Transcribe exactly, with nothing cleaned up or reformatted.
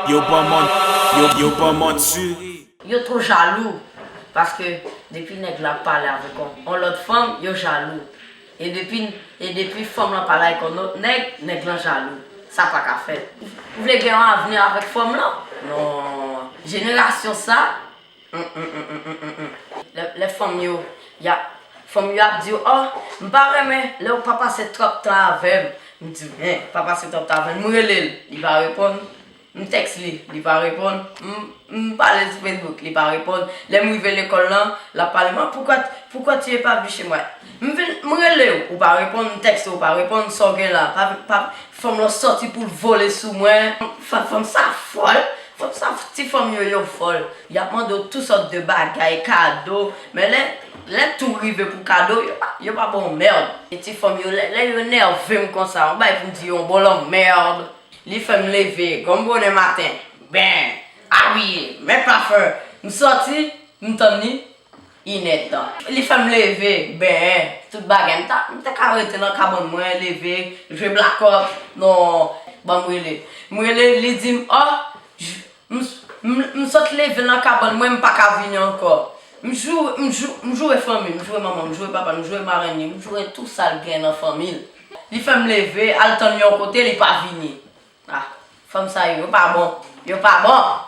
Yo ban manti, yo, yo ban manti. Yo two jalou. Paske depi nèg la ap pale avèk yon, yon lòt fanm, yo jalou. E depi, e depi fanm lan pale avèk yon lòt nèg, nèg lan jalou. Sa pa ka fèt. Ou vle gen yon avni avèk fanm lan? Non. Jenerasyon sa, lè, lè fanm yo, y ap, fanm yo ap di w, oh, m pa renmen lè w pa pase twòp tan avè m. M di, en, pa pase twòp tan avè m. M rele l, li pa reponn. M tèks li, li pa reponn. M, m pale sou Facebook, li pa reponn. Lè m rive lekòl lan, l ap pale, man, pourquoi, pourquoi tu es pas venu chez moi? M vin, m rele w, ou pa reponn, m tèks ou, ou pa reponn, sa w gen la? Pa, pa, fanm lan sòti pou l vole sou mwen. Fanm, fanm sa fòl. Fanm sa, ti fanm yo, yo fòl. Y ap mande w tout sòt de bagay, kado. Men lè, lè tou rive pou kado, yo pa, yo pa ba w mèd. E ti fanm yo, lè, lè yo nève m konsa, yon bagay pou m di yo, yon bon lanmèd. Li fè m leve, granm bonè maten. Ben, abiye, met pafen. M sòti, m tann li, inèdtan. Li fè m leve, ben, tout bagay. M ta, m te ka rete nan kabann mwen, leve, jwe blakòt. Non, ban m rele. M rele, li di m, oh, m, m, m sot leve nan kabann mwen, m pa ka vini ankò. M joure, m jou, m joure fanmi, m joure manman, m joure papa, m joure marenn li, m joure tout sa l gen nan fanmi l. Li fè m leve, al tann li yon kote, li pa vini. Ah, fanm sa yo, yo pa bon. Yo pa bon.